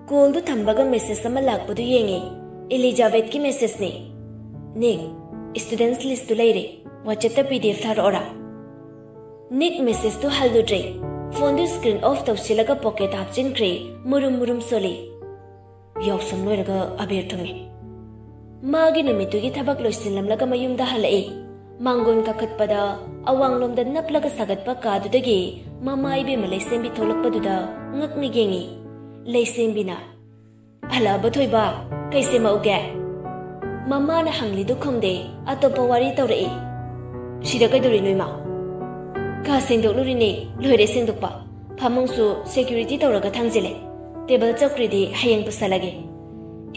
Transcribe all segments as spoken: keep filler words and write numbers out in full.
ꯀꯣꯜꯗꯨ ꯊꯝꯕꯒ message ꯑꯃ ꯂꯥꯛꯄꯗꯨ ꯌꯦꯡꯉꯤ꯫ ꯏꯂꯤꯖꯥꯕꯦꯠꯀꯤ ꯃꯦꯁꯦꯖꯅꯤ꯫ "ꯅꯤꯛ, ꯁ꯭ꯇꯨꯗꯦꯟꯠꯁ ꯂꯤꯁ꯭ꯠꯇꯨ ꯂꯩꯔꯦ꯫ WhatsAppꯇ PDF ꯊꯥꯔꯛꯑꯣꯔꯥ?" ꯅꯤꯛ ꯃꯦꯁꯦꯖꯇꯨ ꯍꯜꯂꯨꯗ꯭ꯔꯦ꯫ ꯐꯣꯟꯗꯨ screen off ꯇꯧꯁꯤꯜꯂꯒ ꯄꯣꯀꯦꯠꯇ ꯍꯥꯞꯆꯤꯟꯈ꯭ꯔꯦ꯫ ꯃꯨꯔꯨꯝ ꯃꯨꯔꯨꯝ ꯁꯣꯜꯂꯤ꯫ ꯌꯥꯎꯁꯪ ꯂꯣꯏꯔꯒ ꯑꯕꯦꯔ ꯊꯨꯡꯉꯦ꯫ ꯃꯥꯒꯤ ꯅꯨꯃꯤꯠꯇꯨꯒꯤ ꯊꯕꯛ ꯂꯣꯏꯁꯤꯜꯂꯝꯂꯒ ꯃꯌꯨꯝꯗ ꯍꯜꯂꯛꯏ꯫ ꯃꯥꯡꯒꯣꯟ ꯀꯥꯈꯠꯄꯗ ꯑꯋꯥꯡꯂꯣꯝꯗ ꯅꯞꯂꯒ ꯁꯥꯒꯠꯄ ꯀꯥꯗꯨꯗꯒꯤ ꯃꯃꯥ ꯏꯕꯦꯝꯃ ꯂꯩꯁꯦꯝꯕꯤ ꯊꯣꯛꯂꯛꯄꯗꯨꯗ ꯉꯛꯅ ꯌꯦꯡꯉꯤ꯫ ꯂꯩꯁꯦꯝꯕꯤꯅ, "ꯍꯜꯂꯛꯑꯕ ꯊꯣꯏꯕ? ꯀꯩ ꯁꯦꯝꯃꯛꯎꯒꯦ?" ꯃꯃꯥꯅ ꯍꯪꯂꯤꯗꯨ ꯈꯨꯝꯗꯦ, ꯑꯇꯣꯞꯄ ꯋꯥꯔꯤ ꯇꯧꯔꯛꯏ꯫ "ꯁꯤꯗ ꯀꯩꯗꯧꯔꯤꯅꯣ ꯏꯃꯥ?" "ꯀꯥ ꯁꯦꯡꯗꯣꯛꯂꯨꯔꯤꯅꯦ, ꯂꯣꯏꯔꯦ ꯁꯦꯡꯗꯣꯛꯄ꯫ ꯐꯃꯨꯡꯁꯨ security ꯇꯧꯔꯒ ꯊꯥꯡꯖꯤꯜꯂꯦ꯫ ꯇꯦꯕꯜ ꯆꯧꯀ꯭ꯔꯤꯗꯤ ꯍꯌꯦꯡ ꯄꯨꯁꯜꯂꯒꯦ꯫"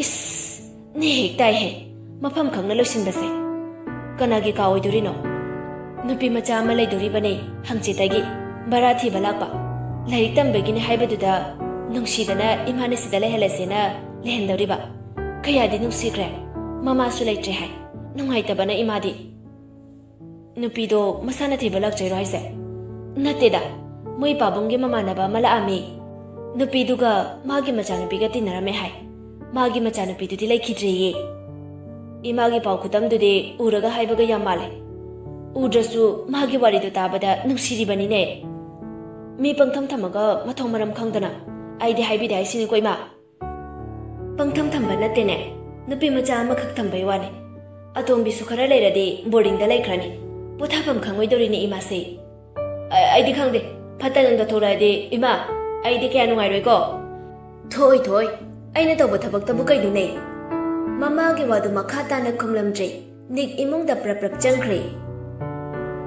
ꯏꯁ! ꯅꯦ ꯍꯦꯛ ꯇꯥꯏꯍꯦ, ꯃꯐꯝ ꯈꯪꯅ ꯂꯣꯏꯁꯤꯟꯕꯁꯦ꯫ ꯀꯅꯥꯒꯤ ꯀꯥ ꯑꯣꯏꯗꯣꯔꯤꯅꯣ? ꯅꯨꯄꯤ ꯃꯆꯥ ꯑꯃ ꯂꯩꯗꯣꯔꯤꯕꯅꯦ, ꯍꯪꯆꯤꯠꯇꯒꯤ꯫ ꯚꯔꯥ ꯊꯤꯕ ꯂꯥꯛꯄ꯫ ꯂꯥꯏꯔꯤꯛ ꯇꯝꯕꯒꯤꯅꯦ ꯍꯥꯏꯕꯗꯨꯗ ꯅꯨꯡꯁꯤꯗꯅ ꯏꯃꯥꯅ ꯁꯤꯗ ꯂꯩꯍꯜꯂꯁꯦꯅ ꯂꯩꯍꯟꯗꯧꯔꯤꯕ꯫ ꯀꯌꯥꯗꯤ ꯅꯨꯡꯁꯤꯈ꯭ꯔꯦ꯫ ꯃꯃꯥꯁꯨ ꯂꯩꯇ꯭ꯔꯦ ꯍꯥꯏ꯫ ꯅꯨꯡꯉꯥꯏꯇꯕꯅ ꯏꯃꯥꯗꯤ꯫ ꯅꯨꯄꯤꯗꯣ ꯃꯁꯥꯅ ꯊꯤꯕ ꯂꯥꯛꯆꯩꯔꯣ ꯍꯥꯏꯁꯦ? ꯅꯠꯇꯦꯗ, ꯃꯣꯏ ꯄꯥꯕꯨꯡꯒꯤ ꯃꯃꯥꯟꯅꯕ ꯑꯃ ꯂꯥꯛꯑꯝꯃꯤ꯫ ꯅꯨꯄꯤꯗꯨꯒ ꯃꯥꯒꯤ ꯃꯆꯥꯅꯨꯄꯤꯒ ꯇꯤꯟꯅꯔꯝꯃꯦ ꯍꯥꯏ꯫ ꯃꯥꯒꯤ ꯃꯆꯥꯅꯨꯄꯤꯗꯨꯗꯤ ꯂꯩꯈꯤꯗ꯭ꯔꯦꯌꯦ꯫ ꯏꯃꯥꯒꯤ ꯄꯥꯎ ꯈꯨꯇꯝꯗꯨꯗꯤ ꯎꯔꯒ ꯍꯥꯏꯕꯒ ꯌꯥꯝ ꯃꯥꯜꯂꯦ꯫ ꯎꯗ꯭ꯔꯁꯨ ꯃꯥꯒꯤ ꯋꯥꯔꯤꯗꯨ ꯇꯥꯕꯗ ꯅꯨꯡꯁꯤꯔꯤꯕꯅꯤꯅꯦ꯫ ꯃꯤ ꯄꯪꯊꯝ ꯊꯝꯃꯒ ꯃꯊꯣꯡ ꯃꯔꯝ ꯈꯪꯗꯅ꯫ ꯑꯩꯗꯤ ꯍꯥꯏꯕꯤꯗꯦ ꯍꯥꯏꯁꯤꯅꯤꯀꯣ ꯏꯃꯥ꯫ ꯄꯪꯊꯝ ꯊꯝꯕ ꯅꯠꯇꯦꯅꯦ, ꯅꯨꯄꯤ ꯃꯆꯥ ꯑꯃꯈꯛ ꯊꯝꯕꯩ ꯋꯥꯅꯤ꯫ ꯑꯇꯣꯝꯕꯤꯁꯨ ꯈꯔ ꯂꯩꯔꯗꯤ ꯕꯣꯔꯗꯤꯡꯗ ꯂꯩꯈ꯭ꯔꯅꯤ꯫ ꯄꯣꯊꯥꯐꯝ ꯈꯪꯉꯣꯏꯗꯧꯔꯤꯅꯦ ꯏꯃꯥꯁꯦ꯫ ꯑ-, ꯑꯩꯗꯤ ꯈꯪꯗꯦ, ꯐꯠꯇ ꯅꯨꯡꯗ ꯊꯣꯛꯂꯛꯑꯗꯤ ꯏꯃꯥ, ꯑꯩꯗꯤ ꯀꯌꯥ ꯅꯨꯡꯉꯥꯏꯔꯣꯏꯀꯣ꯫ "ꯊꯣꯛꯑꯣꯏ, ꯊꯣꯛꯑꯣꯏ, ꯑꯩꯅ ꯇꯧꯕ ꯊꯕꯛꯇꯕꯨ ꯀꯩꯅꯣꯅꯦ?" ꯃꯃꯥꯒꯤ ꯋꯥꯗꯨ ꯃꯈꯥ ꯇꯥꯅ ꯈꯨꯝꯂꯝꯗ꯭ꯔꯦ꯫ ꯅꯤꯛ ꯏꯃꯨꯡꯗ ꯄ꯭ꯔꯞ ꯄ꯭ꯔꯞ ꯆꯪꯈ꯭ꯔꯦ꯫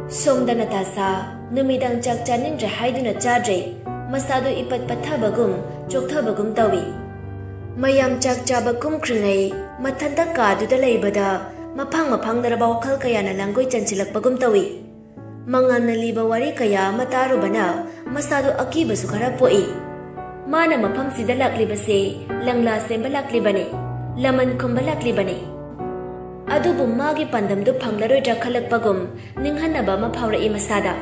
ꯁꯣꯝꯗ ꯅꯇꯥꯁꯥ ꯅꯨꯃꯤꯗꯥꯡ ꯆꯥꯛ ꯆꯥꯅꯤꯡꯗ꯭ꯔꯦ ꯍꯥꯏꯗꯨꯅ ꯆꯥꯗ꯭ꯔꯦ꯫ ꯃꯁꯥꯗꯨ ꯏꯄꯠ ꯄꯠꯊꯕꯒꯨꯝ, ꯆꯣꯛꯊꯕꯒꯨꯝ ꯇꯧꯏ꯫ ꯃꯌꯥꯝ ꯆꯥꯛ ꯆꯥꯕ ꯀꯨꯝꯈ꯭ꯔꯤꯉꯩ ꯃꯊꯟꯇ ꯀꯥꯗꯨꯗ ꯂꯩꯕꯗ ꯃꯐꯥꯡ ꯃꯐꯥꯡꯅꯔꯕ ꯋꯥꯈꯜ ꯀꯌꯥꯅ ꯂꯥꯡꯒꯣꯏ ꯆꯟꯁꯤꯜꯂꯛꯄꯒꯨꯝ ꯇꯧꯏ꯫ ꯃꯉꯥꯜꯅ ꯂꯤꯕ ꯋꯥꯔꯤ ꯀꯌꯥ ꯑꯃ ꯇꯥꯔꯨꯕꯅ ꯃꯁꯥꯗꯨ ꯑꯀꯤꯕꯁꯨ ꯈꯔ ꯄꯣꯛꯏ꯫ ꯃꯥꯅ ꯃꯐꯝꯁꯤꯗ ꯂꯥꯛꯂꯤꯕꯁꯦ ꯂꯪꯂꯥ ꯁꯦꯝꯕ ꯂꯥꯛꯂꯤꯕꯅꯤ, ꯂꯃꯟ ꯈꯨꯝꯕ ꯂꯥꯛꯂꯤꯕꯅꯤ꯫ ꯑꯗꯨꯕꯨ ꯃꯥꯒꯤ ꯄꯥꯟꯗꯝꯗꯨ ꯐꯪꯂꯔꯣꯏꯗ꯭ꯔꯥ ꯈꯜꯂꯛꯄꯒꯨꯝ ꯅꯤꯡꯍꯟꯅꯕ ꯑꯃ ꯐꯥꯎꯔꯛꯏ ꯃꯁꯥꯗ꯫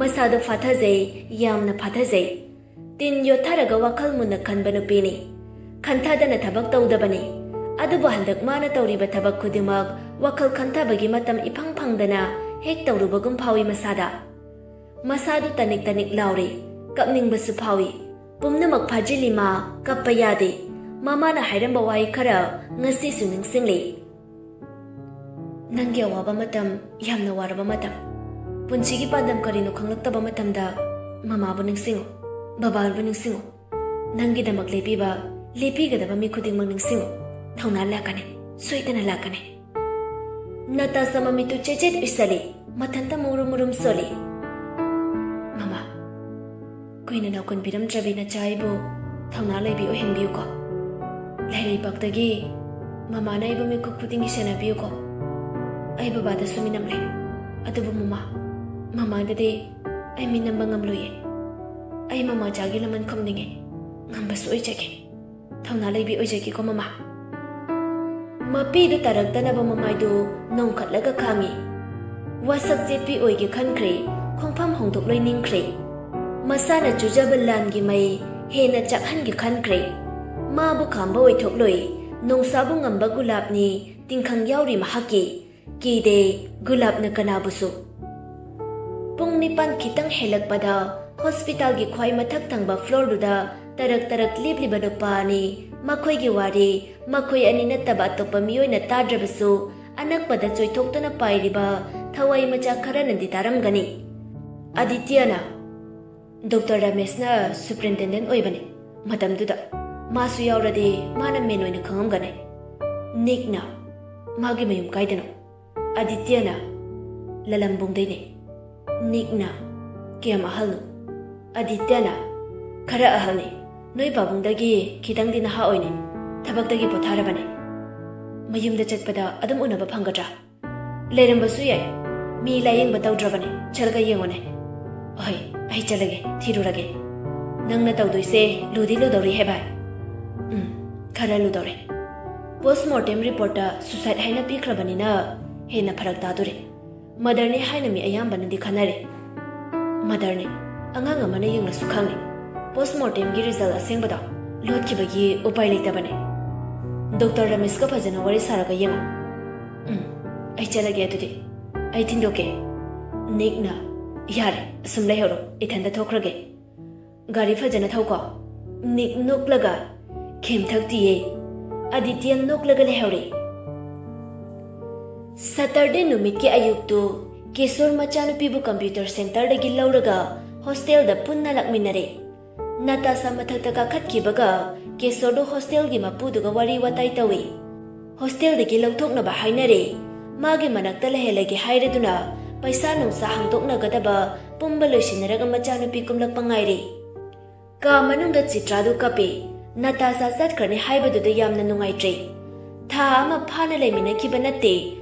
ꯃꯁꯥꯗꯨ ꯐꯥꯊꯖꯩ, ꯌꯥꯝꯅ ꯐꯥꯊꯖꯩ꯫ ꯇꯤꯟ ꯌꯣꯠꯊꯔꯒ ꯋꯥꯈꯜ ꯃꯨꯟꯅ ꯈꯟꯕ ꯅꯨꯄꯤꯅꯤ꯫ ꯈꯟꯊꯗꯅ ꯊꯕꯛ ꯇꯧꯗꯕꯅꯤ꯫ ꯑꯗꯨꯕꯨ ꯍꯟꯗꯛ ꯃꯥꯅ ꯇꯧꯔꯤꯕ ꯊꯕꯛ ꯈꯨꯗꯤꯡꯃꯛ ꯋꯥꯈꯜ ꯈꯟꯊꯕꯒꯤ ꯃꯇꯝ ꯏꯐꯪ ꯐꯪꯗꯅ ꯍꯦꯛ ꯇꯧꯔꯨꯕꯒꯨꯝ ꯐꯥꯎꯏ ꯃꯁꯥꯗ꯫ ꯃꯁꯥꯗꯨ ꯇꯅꯤꯛ ꯇꯅꯤꯛ ꯂꯥꯎꯔꯤ꯫ ꯀꯞꯅꯤꯡꯕꯁꯨ ꯐꯥꯎꯏ꯫ ꯄꯨꯝꯅꯃꯛ ꯐꯥꯖꯤꯜꯂꯤ ꯃꯥ, ꯀꯞꯄ ꯌꯥꯗꯦ꯫ ꯃꯃꯥꯅ ꯍꯥꯏꯔꯝꯕ ꯋꯥꯍꯩ ꯈꯔ ꯉꯁꯤꯁꯨ ꯅꯤꯡꯁꯤꯡꯂꯤ꯫ "ꯅꯪꯒꯤ ꯑꯋꯥꯕ ꯃꯇꯝ, ꯌꯥꯝꯅ ꯋꯥꯔꯕ ꯃꯇꯝ, ꯄꯨꯟꯁꯤꯒꯤ ꯄꯥꯟꯗꯝ ꯀꯔꯤꯅꯣ ꯈꯪꯂꯛꯇꯕ ꯃꯇꯝꯗ ꯃꯃꯥꯕꯨ ꯅꯤꯡꯁꯤꯡꯉꯨ, ꯕꯕꯥꯕꯨ ꯅꯤꯡꯁꯤꯡꯉꯨ꯫ ꯅꯪꯒꯤꯗꯃꯛ ꯂꯦꯞꯄꯤꯕ, ꯂꯦꯞꯄꯤꯒꯗꯕ ꯃꯤ ꯈꯨꯗꯤꯡꯃꯛ ꯅꯤꯡꯁꯤꯡꯉꯨ꯫ ꯊꯧꯅꯥ ꯂꯥꯛꯀꯅꯤ, ꯁꯣꯏꯗꯅ ꯂꯥꯛꯀꯅꯤ꯫" ꯅꯇꯥꯁꯥ ꯃꯃꯤꯠꯇꯨ ꯆꯦꯆꯦꯠ ꯎꯏꯁꯜꯂꯤ, ꯃꯊꯟꯇ ꯃꯨꯔꯨꯝ ꯃꯨꯔꯨꯝ ꯁꯣꯜꯂꯤ꯫ "ꯃꯃꯥ, ꯀꯨꯏꯅ ꯅꯥꯎꯀꯨꯟ ꯄꯤꯔꯝꯗ꯭ꯔꯕꯤ ꯅꯆꯥ ꯑꯩꯕꯨ ꯊꯧꯅꯥ ꯂꯩꯕꯤ ꯑꯣꯏꯍꯟꯕꯤꯌꯨꯀꯣ꯫ ꯂꯥꯏꯔꯩꯕꯥꯛꯇꯒꯤ ꯃꯃꯥꯅ ꯑꯩꯕꯨ ꯃꯤꯀꯨꯞ ꯈꯨꯗꯤꯡꯒꯤ ꯁꯦꯟꯅꯕꯤꯌꯨꯀꯣ꯫ ꯑꯩ ꯕꯕꯥꯗꯁꯨ ꯃꯤꯅꯝꯂꯦ꯫ ꯑꯗꯨꯕꯨ ꯃꯃꯥ, ꯃꯃꯥꯗꯗꯤ ꯑꯩ ꯃꯤꯅꯝꯕ ꯉꯝꯂꯣꯏꯌꯦ꯫ ꯑꯩ ꯃꯃꯥꯆꯥꯒꯤ ꯂꯃꯟ ꯈꯨꯝꯅꯤꯡꯉꯦ꯫ ꯉꯝꯕꯁꯨ ꯑꯣꯏꯖꯒꯦ꯫ ꯊꯧꯅꯥ ꯂꯩꯕꯤ ꯑꯣꯏꯖꯒꯦꯀꯣ ꯃꯃꯥ꯫" ꯃꯄꯤꯗꯨ ꯇꯥꯔꯛꯇꯅꯕ ꯃꯃꯥꯏꯗꯨ ꯅꯣꯡꯈꯠꯂꯒ ꯈꯥꯡꯉꯤ꯫ ꯋꯥꯁꯛ ꯆꯦꯠꯄꯤ ꯑꯣꯏꯒꯦ ꯈꯟꯈ꯭ꯔꯦ, ꯈꯣꯡꯐꯝ ꯍꯣꯡꯗꯣꯛꯂꯣꯏ ꯅꯤꯡꯈ꯭ꯔꯦ꯫ ꯃꯁꯥꯅ ꯆꯨꯖꯕ ꯂꯥꯟꯒꯤ ꯃꯩ ꯍꯦꯟꯅ ꯆꯥꯛꯍꯟꯒꯦ ꯈꯟꯈ꯭ꯔꯦ꯫ ꯃꯥꯕꯨ ꯈꯥꯝꯕ ꯑꯣꯏꯊꯣꯛꯂꯣꯏ, ꯅꯣꯡꯁꯥꯕꯨ ꯉꯝꯕ ꯒꯨꯂꯥꯞꯅꯤ, ꯇꯤꯡꯈꯪ ꯌꯥꯎꯔꯤ ꯃꯍꯥꯛꯀꯤ꯫ ꯀꯤꯗꯦ ꯒꯨꯂꯥꯞꯅ ꯀꯅꯥꯕꯨꯁꯨ꯫ ꯄꯨꯡ ꯅꯤꯄꯥꯟ ꯈꯤꯇꯪ ꯍꯦꯜꯂꯛꯄꯗ ꯍꯣꯁꯄꯤꯇꯥꯜꯒꯤ ꯈ꯭ꯋꯥꯏ ꯃꯊꯛ ꯊꯪꯕ ꯐ꯭ꯂꯣꯔꯗꯨꯗ ꯇꯔꯛ ꯇꯔꯛ ꯂꯦꯞꯂꯤꯕ ꯅꯨꯄꯥ ꯑꯅꯤ, ꯃꯈꯣꯏꯒꯤ ꯋꯥꯔꯤ ꯃꯈꯣꯏ ꯑꯅꯤ ꯅꯠꯇꯕ ꯑꯇꯣꯞꯄ ꯃꯤꯑꯣꯏꯅ ꯇꯥꯗ꯭ꯔꯕꯁꯨ ꯑꯅꯛꯄꯗ ꯆꯣꯏꯊꯣꯛꯇꯨꯅ ꯄꯥꯏꯔꯤꯕ ꯊꯋꯥꯏ ꯃꯆꯥ ꯈꯔꯅꯗꯤ ꯇꯥꯔꯝꯒꯅꯤ꯫ ꯑꯗꯤꯇ꯭ꯌꯅ, ꯗꯣꯛꯇꯔ ꯔꯃꯦꯁꯅ ꯁꯨꯄ꯭ꯔꯤꯟꯇꯦꯟꯗꯦꯟ ꯑꯣꯏꯕꯅꯤ꯫ ꯃꯇꯝꯗꯨꯗ ꯃꯥꯁꯨ ꯌꯥꯎꯔꯗꯤ ꯃꯥꯅ ꯃꯦꯟ ꯑꯣꯏꯅ ꯈꯪꯉꯝꯒꯅꯤ꯫ ꯅꯤꯛꯅ, ꯃꯥꯒꯤ ꯃꯌꯨꯝ ꯀꯥꯏꯗꯅꯣ? ꯑꯗꯤꯇ꯭ꯌꯅ, ꯂꯂꯝꯕꯨꯡꯗꯩꯅꯦ꯫ ꯅꯤꯛꯅ, ꯀꯌꯥꯝ ꯑꯍꯜꯅꯣ? ꯑꯗꯤꯇ꯭ꯌꯅ, ꯈꯔ ꯑꯍꯜꯅꯤ꯫ ꯅꯣꯏ ꯄꯥꯕꯨꯡꯗꯒꯤ ꯈꯤꯇꯪꯗꯤ ꯅꯍꯥ ꯑꯣꯏꯅꯤ꯫ ꯊꯕꯛꯇꯒꯤ ꯄꯣꯊꯥꯔꯕꯅꯤ꯫ ꯃꯌꯨꯝꯗ ꯆꯠꯄꯗ ꯑꯗꯨꯝ ꯎꯅꯕ ꯐꯪꯒꯗ꯭ꯔꯥ? ꯂꯩꯔꯝꯕꯁꯨ ꯌꯥꯏ꯫ ꯃꯤ ꯂꯥꯌꯦꯡꯕ ꯇꯧꯗ꯭ꯔꯕꯅꯤ꯫ ꯆꯠꯂꯒ ꯌꯦꯡꯉꯨꯅꯦ꯫ ꯍꯣꯏ, ꯑꯩ ꯆꯠꯂꯒꯦ, ꯊꯤꯔꯨꯔꯒꯦ꯫ ꯅꯪꯅ ꯇꯧꯗꯣꯏꯁꯦ ꯂꯨꯗꯤ ꯂꯨꯗꯧꯔꯤ ꯍꯦ ꯚꯥꯏ꯫ ꯎꯝ, ꯈꯔ ꯂꯨꯗꯧꯔꯦ꯫ ꯄꯣꯁꯃꯣꯔꯇꯦꯝ ꯔꯤꯄꯣꯔꯠꯇ ꯁꯨꯁꯥꯏꯗ ꯍꯥꯏꯅ ꯄꯤꯈ꯭ꯔꯕꯅꯤꯅ ꯍꯦꯟꯅ ꯐꯔꯛ ꯇꯥꯗꯣꯔꯦ꯫ ꯃꯗꯔꯅꯦ ꯍꯥꯏꯅ ꯃꯤ ꯑꯌꯥꯝꯕꯅꯗꯤ ꯈꯟꯅꯔꯦ꯫ ꯃꯗꯔꯅꯦ, ꯑꯉꯥꯡ ꯑꯃꯅ ꯌꯦꯡꯂꯁꯨ ꯈꯪꯉꯦ꯫ ꯄꯣꯁꯃꯣꯔꯇꯦꯝꯒꯤ ꯔꯤꯖꯜ ꯑꯁꯦꯡꯕꯗꯣ ꯂꯣꯠꯈꯤꯕꯒꯤ ꯎꯄꯥꯏ ꯂꯩꯇꯕꯅꯦ꯫ ꯗꯣꯛꯇꯔ ꯔꯃꯦꯁꯀ ꯐꯖꯅ ꯋꯥꯔꯤ ꯁꯥꯔꯒ ꯌꯦꯡꯉꯣ꯫ ꯎꯝ, ꯑꯩ ꯆꯠꯂꯒꯦ ꯑꯗꯨꯗꯤ꯫ ꯑꯩ ꯊꯤꯟꯗꯣꯛꯀꯦ꯫ ꯅꯤꯛꯅ, "ꯌꯥꯔꯦ, ꯑꯁꯨꯝ ꯂꯩꯍꯧꯔꯣ, ꯏꯊꯟꯇ ꯊꯣꯛꯈ꯭ꯔꯒꯦ꯫ ꯒꯥꯔꯤ ꯐꯖꯅ ꯊꯧꯀꯣ꯫" ꯅꯤꯛ ꯅꯣꯛꯂꯒ, "ꯈꯦꯝꯊꯛꯇꯤꯌꯦ꯫" ꯑꯗꯤꯇ꯭ꯌ ꯅꯣꯛꯂꯒ ꯂꯩꯍꯧꯔꯦ꯫ ꯁꯇꯔꯗꯦ ꯅꯨꯃꯤꯠꯀꯤ ꯑꯌꯨꯛꯇꯨ ꯀꯦꯁꯣꯔ ꯃꯆꯥꯅꯨꯄꯤꯕꯨ ꯀꯝꯄ꯭ꯌꯨꯇꯔ ꯁꯦꯟꯇꯔꯗꯒꯤ ꯂꯧꯔꯒ ꯍꯣꯁꯇꯦꯜꯗ ꯄꯨꯟꯅ ꯂꯥꯛꯃꯤꯟꯅꯔꯦ꯫ ꯅꯇꯥꯁꯥ ꯃꯊꯛꯇ ꯀꯥꯈꯠꯈꯤꯕꯒ ꯀꯦꯁꯣꯔꯗꯨ ꯍꯣꯁꯇꯦꯜꯒꯤ ꯃꯄꯨꯗꯨꯒ ꯋꯥꯔꯤ ꯋꯥꯇꯥꯏ ꯇꯧꯏ꯫ ꯍꯣꯁꯇꯦꯜꯗꯒꯤ ꯂꯧꯊꯣꯛꯅꯕ ꯍꯥꯏꯅꯔꯦ꯫ ꯃꯥꯒꯤ ꯃꯅꯥꯛꯇ ꯂꯩꯍꯜꯂꯒꯦ ꯍꯥꯏꯔꯗꯨꯅ ꯄꯩꯁꯥ ꯅꯨꯡꯁꯥ ꯍꯥꯡꯗꯣꯛꯅꯒꯗꯕ ꯄꯨꯝꯕ ꯂꯣꯏꯁꯤꯟꯅꯔꯒ ꯃꯆꯥꯅꯨꯄꯤ ꯀꯨꯝꯂꯛꯄ ꯉꯥꯏꯔꯦ꯫ ꯀꯥ ꯃꯅꯨꯡꯗ ꯆꯤꯇ꯭ꯔꯥꯗꯨ ꯀꯞꯄꯤ꯫ ꯅꯇꯥꯁꯥ ꯆꯠꯈ꯭ꯔꯅꯤ ꯍꯥꯏꯕꯗꯨꯗ ꯌꯥꯝꯅ ꯅꯨꯡꯉꯥꯏꯇ꯭ꯔꯦ꯫ ꯊꯥ ꯑꯃ ꯐꯥꯅ ꯂꯩꯃꯤꯟꯅꯈꯤꯕ ꯅꯠꯇꯦ,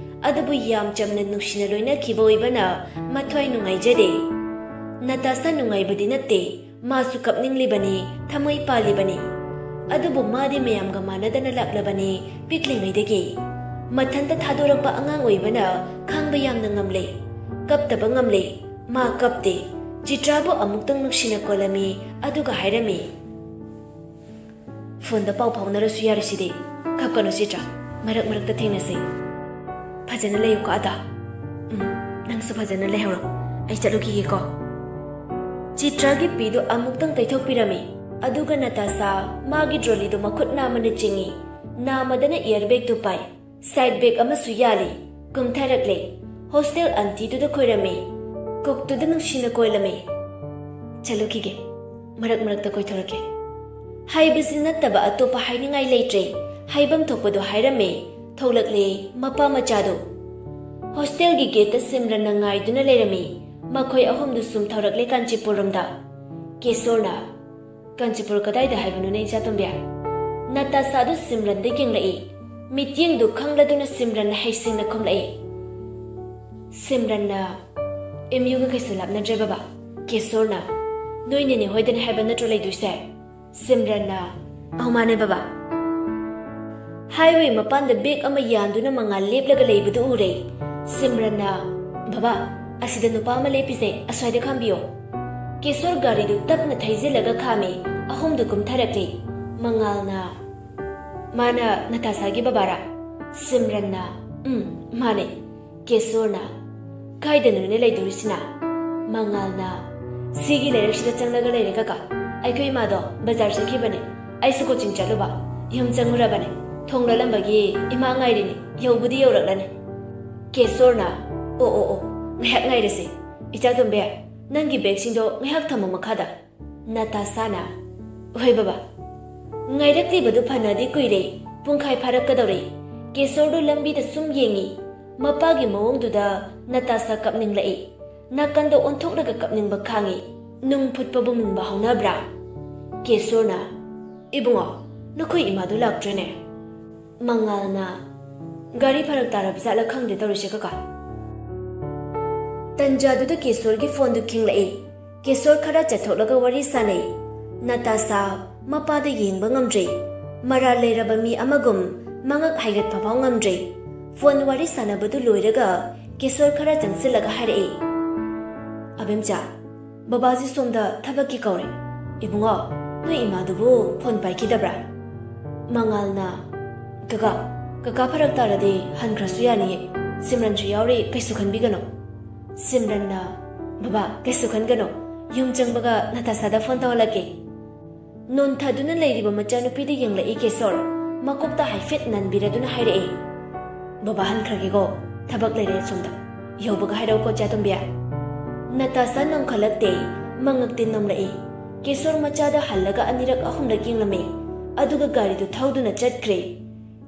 ꯑꯗꯨꯕꯨ ꯌꯥꯝ ꯆꯝꯅ ꯅꯨꯡꯁꯤꯅ ꯂꯣꯏꯅꯈꯤꯕ ꯑꯣꯏꯕꯅ ꯃꯊ꯭ꯋꯥꯏ ꯅꯨꯡꯉꯥꯏꯖꯗꯦ꯫ ꯅꯇꯥꯁꯥ ꯅꯨꯡꯉꯥꯏꯕꯗꯤ ꯅꯠꯇꯦ, ꯃꯥꯁꯨ ꯀꯞꯅꯤꯡꯂꯤꯕꯅꯤ, ꯊꯃꯣꯏ ꯄꯥꯜꯂꯤꯕꯅꯤ꯫ ꯑꯗꯨꯕꯨ ꯃꯥꯗꯤ ꯃꯌꯥꯝꯒ ꯃꯥꯟꯅꯗꯅ ꯂꯥꯛꯂꯕꯅꯤ, ꯄꯤꯛꯂꯤꯉꯩꯗꯒꯤ꯫ ꯃꯊꯟꯇ ꯊꯥꯗꯣꯔꯛꯄ ꯑꯉꯥꯡ ꯑꯣꯏꯕꯅ ꯈꯥꯡꯕ ꯌꯥꯝꯅ ꯉꯝꯂꯦ, ꯀꯞꯇꯕ ꯉꯝꯂꯦ꯫ ꯃꯥ ꯀꯞꯇꯦ꯫ ꯆꯤꯇ꯭ꯔꯥꯕꯨ ꯑꯃꯨꯛꯇꯪ ꯅꯨꯡꯁꯤꯅ ꯀꯣꯜꯂꯝꯃꯤ, ꯑꯗꯨꯒ ꯍꯥꯏꯔꯝꯃꯤ, "ꯐꯣꯟꯗ ꯄꯥꯎ ꯐꯥꯎꯅꯔꯁꯨ ꯌꯥꯔꯁꯤꯗꯤ꯫ ꯀꯞꯀꯅꯨ ꯆꯤꯇ꯭ꯔꯥ, ꯃꯔꯛ ꯃꯔꯛꯇ ꯊꯦꯡꯅꯁꯤ꯫ ꯐꯖꯅ ꯂꯩꯌꯨꯀꯣ ꯑꯗꯣ꯫ ꯎꯝ, ꯅꯪꯁꯨ ꯐꯖꯅ ꯂꯩꯍꯧꯔꯣ꯫ ꯑꯩ ꯆꯠꯂꯨꯈꯤꯒꯦꯀꯣ꯫" ꯆꯤꯇ꯭ꯔꯥꯒꯤ ꯄꯤꯗꯨ ꯑꯃꯨꯛꯇꯪ ꯇꯩꯊꯣꯛꯄꯤꯔꯝꯃꯤ, ꯑꯗꯨꯒ ꯅꯇꯥꯁꯥ ꯃꯥꯒꯤ ꯇ꯭ꯔꯣꯂꯤꯗꯨ ꯃꯈꯨꯠ ꯅꯥꯝꯃꯅ ꯆꯤꯡꯏ, ꯅꯥꯝꯃꯗꯅ ꯏꯌꯔ ꯕꯦꯒꯇꯨ ꯄꯥꯏ꯫ ꯁꯥꯏꯠ ꯕꯦꯒ ꯑꯃꯁꯨ ꯌꯥꯜꯂꯤ꯫ ꯀꯨꯝꯊꯔꯛꯂꯦ꯫ ꯍꯣꯁꯇꯦꯜ ꯑꯟꯇꯤꯗꯨꯗ ꯈꯣꯏꯔꯝꯃꯤ꯫ ꯀꯨꯛꯇꯨꯗ ꯅꯨꯡꯁꯤꯅ ꯀꯣꯏꯂꯝꯃꯤ꯫ "ꯆꯠꯂꯨꯈꯤꯒꯦ꯫ ꯃꯔꯛ ꯃꯔꯛꯇ ꯀꯣꯏꯊꯣꯔꯛꯀꯦ" ꯍꯥꯏꯕꯁꯤ ꯅꯠꯇꯕ ꯑꯇꯣꯞꯄ ꯍꯥꯏꯅꯤꯡꯉꯥꯏ ꯂꯩꯇ꯭ꯔꯦ꯫ ꯍꯥꯏꯐꯝ ꯊꯣꯛꯄꯗꯣ ꯍꯥꯏꯔꯝꯃꯦ꯫ ꯊꯣꯛꯂꯛꯂꯦ ꯃꯄꯥ ꯃꯆꯥꯗꯣ꯫ ꯍꯣꯁꯇꯦꯜꯒꯤ ꯒꯦꯠꯇ ꯁꯤꯝꯔꯟꯅ ꯉꯥꯏꯗꯨꯅ ꯂꯩꯔꯝꯃꯤ꯫ ꯃꯈꯣꯏ ꯑꯍꯨꯝꯗꯨ ꯁꯨꯝ ꯊꯧꯔꯛꯂꯦ ꯀꯥꯟꯆꯤꯄꯨꯔꯔꯣꯝꯗ꯫ ꯀꯦꯁꯣꯔꯅ, "ꯀꯥꯟꯆꯤꯄꯨꯔ ꯀꯗꯥꯏꯗ ꯍꯥꯏꯕꯅꯣꯅꯦ, ꯏꯆꯥꯇꯣꯝꯕꯤ?" ꯅꯇꯥꯁꯥꯗꯨ ꯁꯤꯝꯔꯟꯗ ꯌꯦꯡꯂꯛꯏ꯫ ꯃꯤꯠꯌꯦꯡꯗꯨ ꯈꯪꯂꯗꯨꯅ ꯁꯤꯝꯔꯟꯅ ꯍꯩꯁꯤꯡꯅ ꯈꯨꯝꯂꯛꯏ꯫ ꯁꯤꯝꯔꯟꯅ, "ꯑꯦꯝ ꯌꯨꯒ ꯀꯩꯁꯨ ꯂꯥꯞꯅꯗ꯭ꯔꯦ ꯕꯕꯥ꯫" ꯀꯦꯁꯣꯔꯅ, "ꯅꯣꯏ ꯅꯦꯅꯦ ꯍꯣꯏꯗꯅꯦ ꯍꯥꯏꯕ ꯅꯠꯇ꯭ꯔꯣ ꯂꯩꯗꯣꯏꯁꯦ?" ꯁꯤꯝꯔꯟꯅ, "ꯑꯧ, ꯃꯥꯅꯦ ꯕꯕꯥ꯫" ꯍꯥꯏꯋꯦ ꯃꯄꯥꯟꯗ ꯕꯦꯒ ꯑꯃ ꯌꯥꯟꯗꯨꯅ ꯃꯉꯥꯜ ꯂꯦꯞꯂꯒ ꯂꯩꯕꯗꯨ ꯎꯔꯦ꯫ ꯁꯤꯝꯔꯟꯅ, "ꯕꯕꯥ, ꯑꯁꯤꯗ ꯅꯨꯄꯥ ꯑꯃ ꯂꯦꯞꯄꯤꯁꯦ, ꯑꯁ꯭ꯋꯥꯏꯗ ꯈꯥꯝꯕꯤꯌꯣ꯫" ꯀꯦꯁꯣꯔ ꯒꯥꯔꯤꯗꯨ ꯇꯞꯅ ꯊꯩꯖꯤꯜꯂꯒ ꯈꯥꯝꯃꯤ꯫ ꯑꯍꯨꯝꯗꯨ ꯀꯨꯝꯊꯔꯛꯂꯤ꯫ ꯃꯉꯥꯜꯅ, "ꯃꯥꯅ ꯅꯇꯥꯁꯥꯒꯤ ꯕꯕꯥꯔꯥ?" ꯁꯤꯝꯔꯟꯅ, "ꯎꯝ, ꯃꯥꯅꯦ꯫" ꯀꯦꯁꯣꯔꯅ, "ꯀꯥꯏꯗꯅꯣꯅꯦ ꯂꯩꯗꯣꯔꯤꯁꯤꯅ?" ꯃꯉꯥꯜꯅ, "ꯁꯤꯒꯤ ꯂꯩꯔꯛꯁꯤꯗ ꯆꯪꯂꯒ ꯂꯩꯔꯦ ꯀꯀꯥ꯫ ꯑꯩꯈꯣꯏ ꯏꯃꯥꯗꯣ ꯕꯖꯥꯔ ꯆꯠꯈꯤꯕꯅꯦ꯫ ꯑꯩꯁꯨ ꯀꯣꯆꯤꯡ ꯆꯠꯂꯨꯕ꯫ ꯌꯨꯝ ꯆꯪꯉꯨꯔꯕꯅꯦ꯫ ꯊꯣꯡ ꯂꯣꯜꯂꯝꯕꯒꯤ ꯏꯃꯥ ꯉꯥꯏꯔꯤꯅꯦ꯫ ꯌꯧꯕꯗꯤ ꯌꯧꯔꯛꯂꯅꯤ꯫" ꯀꯦꯁꯣꯔꯅ, "ꯑꯣ, ꯑꯣ, ꯑꯣ, ꯉꯥꯏꯍꯥꯛ ꯉꯥꯏꯔꯁꯦ꯫ ꯏꯆꯥ ꯇꯣꯝꯕꯤ, ꯅꯪꯒꯤ ꯕꯦꯒꯁꯤꯡꯗꯣ ꯉꯥꯏꯍꯥꯛ ꯊꯝꯃꯣ ꯃꯈꯥꯗ꯫" ꯅꯇꯥꯁꯥꯅ, "ꯍꯣꯏ ꯕꯕꯥ꯫" ꯉꯥꯏꯔꯛꯂꯤꯕꯗꯨ ꯐꯅꯗꯤ ꯀꯨꯏꯔꯦ꯫ ꯄꯨꯡꯈꯥꯏ ꯐꯥꯔꯛꯀꯗꯧꯔꯦ꯫ ꯀꯦꯁꯣꯔꯗꯨ ꯂꯝꯕꯤꯗ ꯁꯨꯝ ꯌꯦꯡꯉꯤ꯫ ꯃꯄꯥꯒꯤ ꯃꯑꯣꯡꯗꯨꯗ ꯅꯇꯥꯁꯥ ꯀꯞꯅꯤꯡꯂꯛꯏ꯫ ꯅꯥꯀꯟꯗ ꯑꯣꯟꯊꯣꯛꯂꯒ ꯀꯞꯅꯤꯡꯕ ꯈꯥꯡꯉꯤ꯫ ꯅꯨꯡ ꯐꯨꯠꯄꯕꯨ ꯃꯨꯟꯕ ꯍꯧꯅꯕ꯭ꯔꯥ? ꯀꯦꯁꯣꯔꯅ, "ꯏꯕꯨꯡꯉꯣ, ꯅꯈꯣꯏ ꯏꯃꯥꯗꯨ ꯂꯥꯛꯇ꯭ꯔꯦꯅꯦ?" ꯃꯉꯥꯜꯅ, "ꯒꯥꯔꯤ ꯐꯔꯛ ꯇꯥꯔꯕ ꯖꯥꯠꯂ ꯈꯪꯗꯦ ꯇꯧꯔꯤꯁꯦ ꯀꯀꯥ꯫" ꯇꯟꯖꯥꯗꯨꯗ ꯀꯦꯁꯣꯔꯒꯤ ꯐꯣꯟꯗꯨ ꯈꯤꯡꯂꯛꯏ꯫ ꯀꯦꯁꯣꯔ ꯈꯔ ꯆꯠꯊꯣꯛꯂꯒ ꯋꯥꯔꯤ ꯁꯥꯟꯅꯩ꯫ ꯅꯇꯥꯁꯥ ꯃꯄꯥꯗ ꯌꯦꯡꯕ ꯉꯝꯗ꯭ꯔꯦ꯫ ꯃꯔꯥꯜ ꯂꯩꯔꯕ ꯃꯤ ꯑꯃꯒꯨꯝ ꯃꯉꯛ ꯍꯥꯏꯒꯠꯄ ꯐꯥꯎ ꯉꯝꯗ꯭ꯔꯦ꯫ ꯐꯣꯟ ꯋꯥꯔꯤ ꯁꯥꯟꯅꯕꯗꯨ ꯂꯣꯏꯔꯒ ꯀꯦꯁꯣꯔ ꯈꯔ ꯆꯪꯁꯤꯜꯂꯒ ꯍꯥꯏꯔꯛꯏ, "ꯑꯕꯦꯝꯆꯥ, ꯕꯕꯥꯁꯤ ꯁꯣꯝꯗ ꯊꯕꯛꯀꯤ ꯀꯧꯔꯦ꯫ ꯏꯕꯨꯡꯉꯣ, ꯅꯣꯏ ꯏꯃꯥꯗꯨꯕꯨ ꯐꯣꯟ ꯄꯥꯏꯈꯤꯗꯕ꯭ꯔꯥ?" ꯃꯉꯥꯜꯅ, "ꯀꯀꯥ, ꯀꯀꯥ ꯐꯔꯛ ꯇꯥꯔꯗꯤ ꯍꯟꯈ꯭ꯔꯁꯨ ꯌꯥꯅꯤꯌꯦ꯫ ꯁꯤꯝꯔꯟꯁꯨ ꯌꯥꯎꯔꯤ, ꯀꯩꯁꯨ ꯈꯟꯕꯤꯒꯅꯨ꯫" ꯁꯤꯝꯔꯟꯅ, "ꯕꯕꯥ, ꯀꯩꯁꯨ ꯈꯟꯒꯅꯨ꯫ ꯌꯨꯝ ꯆꯪꯕꯒ ꯅꯇꯥꯁꯥꯗ ꯐꯣꯟ ꯇꯧꯍꯜꯂꯛꯀꯦ꯫" ꯅꯣꯟꯊꯗꯨꯅ ꯂꯩꯔꯤꯕ ꯃꯆꯥꯅꯨꯄꯤꯗ ꯌꯦꯡꯂꯛꯏ ꯀꯦꯁꯣꯔ꯫ ꯃꯀꯣꯛꯇ ꯍꯥꯏꯐꯦꯠ ꯅꯟꯕꯤꯔꯗꯨꯅ ꯍꯥꯏꯔꯛꯏ, "ꯕꯕꯥ ꯍꯟꯈ꯭ꯔꯒꯦꯀꯣ, ꯊꯕꯛ ꯂꯩꯔꯦ ꯑꯁꯣꯝꯗ꯫ ꯌꯧꯕꯒ ꯍꯥꯏꯔꯛꯎꯀꯣ, ꯆꯥꯇꯣꯝꯕꯤ꯫" ꯅꯇꯥꯁꯥ ꯅꯣꯡꯈꯠꯂꯛꯇꯦ, ꯃꯉꯛꯇꯤ ꯅꯣꯝꯂꯛꯏ꯫ ꯀꯦꯁꯣꯔ ꯃꯆꯥꯗ ꯍꯜꯂꯒ ꯑꯅꯤꯔꯛ ꯑꯍꯨꯝꯂꯛ ꯌꯦꯡꯂꯝꯃꯤ, ꯑꯗꯨꯒ ꯒꯥꯔꯤꯗꯨ ꯊꯧꯗꯨꯅ ꯆꯠꯈ꯭ꯔꯦ꯫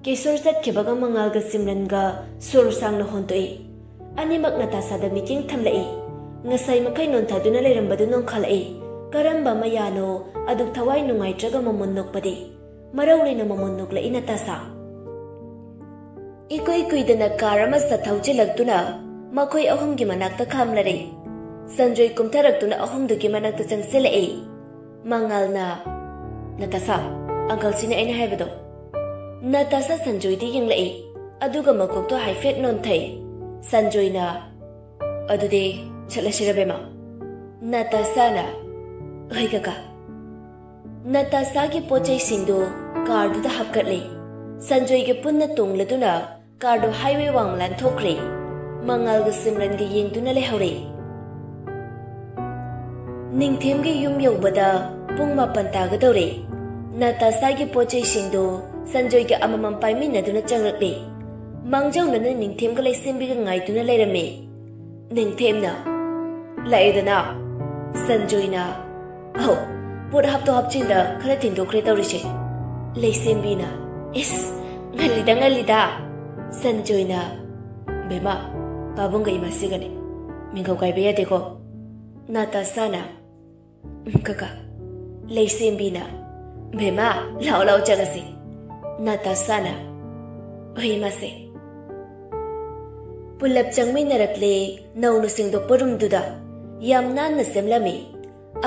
ꯀꯦꯁꯣꯔ ꯆꯠꯈꯤꯕꯒ ꯃꯉꯥꯜꯒ ꯁꯤꯝꯔꯟꯒ ꯁꯣꯔ ꯁꯥꯡꯅ ꯍꯣꯟꯗꯣꯛꯏ꯫ ꯑꯅꯤꯃꯛ ꯅꯇꯥꯁꯥꯗ ꯃꯤꯠꯌꯦꯡ ꯊꯝꯂꯛꯏ꯫ ꯉꯁꯥꯏ ꯃꯈꯩ ꯅꯣꯟꯊꯗꯨꯅ ꯂꯩꯔꯝꯕꯗꯨ ꯅꯣꯡꯈꯠꯂꯛꯏ꯫ ꯀꯔꯝꯕ ꯃꯌꯥꯅꯣ ꯑꯗꯨꯛ ꯊꯋꯥꯏ ꯅꯨꯡꯉꯥꯏꯇ꯭ꯔꯒ ꯃꯃꯣꯟ ꯅꯣꯛꯄꯗꯤ? ꯃꯔꯧ ꯂꯩꯅ ꯃꯃꯣꯟ ꯅꯣꯛꯂꯛꯏ ꯅꯇꯥꯁꯥ꯫ ꯏꯀꯨꯏ ꯀꯨꯏꯗꯅ ꯀꯥꯔ ꯑꯃ ꯆꯠꯊꯧꯖꯤꯜꯂꯛꯇꯨꯅ ꯃꯈꯣꯏ ꯑꯍꯨꯝꯒꯤ ꯃꯅꯥꯛꯇ ꯈꯥꯝꯂꯔꯦ꯫ ꯁꯟꯖꯣꯏ ꯀꯨꯝꯊꯔꯛꯇꯨꯅ ꯑꯍꯨꯝꯗꯨꯒꯤ ꯃꯅꯥꯛꯇ ꯆꯪꯁꯤꯜꯂꯛꯏ꯫ ꯃꯉꯥꯜꯅ, "ꯅꯇꯥꯁꯥ, ꯑꯪꯀꯜꯁꯤꯅ ꯑꯩꯅ ꯍꯥꯏꯕꯗꯣ꯫" ꯅꯇꯥꯁꯥ ꯁꯟꯖꯣꯏꯗ ꯌꯦꯡꯂꯛꯏ, ꯑꯗꯨꯒ ꯃꯀꯣꯛꯇꯣ ꯍꯥꯏꯐꯦꯠ ꯅꯣꯟꯊꯩ꯫ ꯁꯟꯖꯣꯏꯅ, "ꯑꯗꯨꯗꯤ ꯆꯠꯂꯁꯤꯔ ꯕꯦꯝꯃ?" ꯅꯇꯥꯁꯥꯅ, "ꯍꯣꯏ ꯀꯀꯥ꯫" ꯅꯇꯥꯁꯥꯒꯤ ꯄꯣꯠ ꯆꯩꯁꯤꯡꯗꯨ ꯀꯥꯔꯗꯨꯗ ꯍꯥꯞꯀꯠꯂꯦ꯫ ꯁꯟꯖꯣꯏꯒ ꯄꯨꯟꯅ ꯇꯣꯡꯂꯗꯨꯅ ꯀꯥꯔꯗꯨ ꯍꯥꯏꯋꯦ ꯋꯥꯡꯃ ꯂꯥꯟꯊꯣꯛꯈ꯭ꯔꯦ꯫ ꯃꯉꯥꯜꯒ ꯁꯤꯝꯔꯟꯒ ꯌꯦꯡꯗꯨꯅ ꯂꯩꯍꯧꯔꯦ꯫ ꯅꯤꯡꯊꯦꯝꯒꯤ ꯌꯨꯝ ꯌꯧꯕꯗ ꯄꯨꯡ ꯃꯥꯄꯟ ꯇꯥꯒꯗꯧꯔꯦ꯫ ꯅꯇꯥꯁꯥꯒꯤ ꯄꯣꯠ ꯆꯩꯁꯤꯡꯗꯨ ꯁꯟꯖꯣꯏꯒ ꯑꯃꯃꯝ ꯄꯥꯏꯃꯤꯟꯅꯗꯨꯅ ꯆꯪꯂꯛꯂꯦ꯫ ꯃꯥꯡꯖꯧꯅꯅ ꯅꯤꯡꯊꯦꯝꯒ ꯂꯩꯁꯦꯝꯕꯤꯒ ꯉꯥꯏꯗꯨꯅ ꯂꯩꯔꯝꯃꯤ꯫ ꯅꯤꯡꯊꯦꯝꯅ, "ꯂꯥꯛꯑꯦꯗꯅ?" ꯁꯟꯖꯣꯏꯅ, "ꯑꯧ, ꯄꯣꯠ ꯍꯥꯞꯇꯣꯛ ꯍꯥꯞꯆꯤꯟꯗ ꯈꯔ ꯊꯤꯟꯗꯣꯛꯈ꯭ꯔꯦ ꯇꯧꯔꯤꯁꯦ꯫" ꯂꯩꯁꯦꯝꯕꯤꯅ, "ꯏꯁ, ꯉꯜꯂꯤꯗ, ꯉꯜꯂꯤꯗ꯫" ꯁꯟꯖꯣꯏꯅ, "ꯕꯦꯝꯃ, ꯄꯥꯕꯨꯡꯒ ꯏꯃꯥꯁꯤꯒꯅꯤ꯫ ꯃꯤꯡꯒꯧ ꯀꯥꯏꯕ ꯌꯥꯗꯦꯀꯣ꯫" ꯅꯥꯇꯥꯁꯥꯅ, "ꯎꯝ, ꯀꯀꯥ꯫" ꯂꯩꯁꯦꯝꯕꯤꯅ, "ꯕꯦꯝꯃ, ꯂꯥꯛꯑꯣ, ꯂꯥꯛꯑꯣ, ꯆꯪꯉꯁꯤ꯫" ꯅꯥꯇꯥꯁꯥꯅ, "ꯍꯣꯏ, ꯏꯃꯥꯁꯦ꯫" ꯄꯨꯂꯞ ꯆꯪꯃꯤꯟꯅꯔꯛꯂꯦ ꯅꯧꯅ ꯁꯦꯡꯗꯣꯛꯄ ꯔꯨꯝꯗꯨꯗ꯫ ꯌꯥꯝ ꯅꯥꯟꯅ ꯁꯦꯝꯂꯝꯃꯤ꯫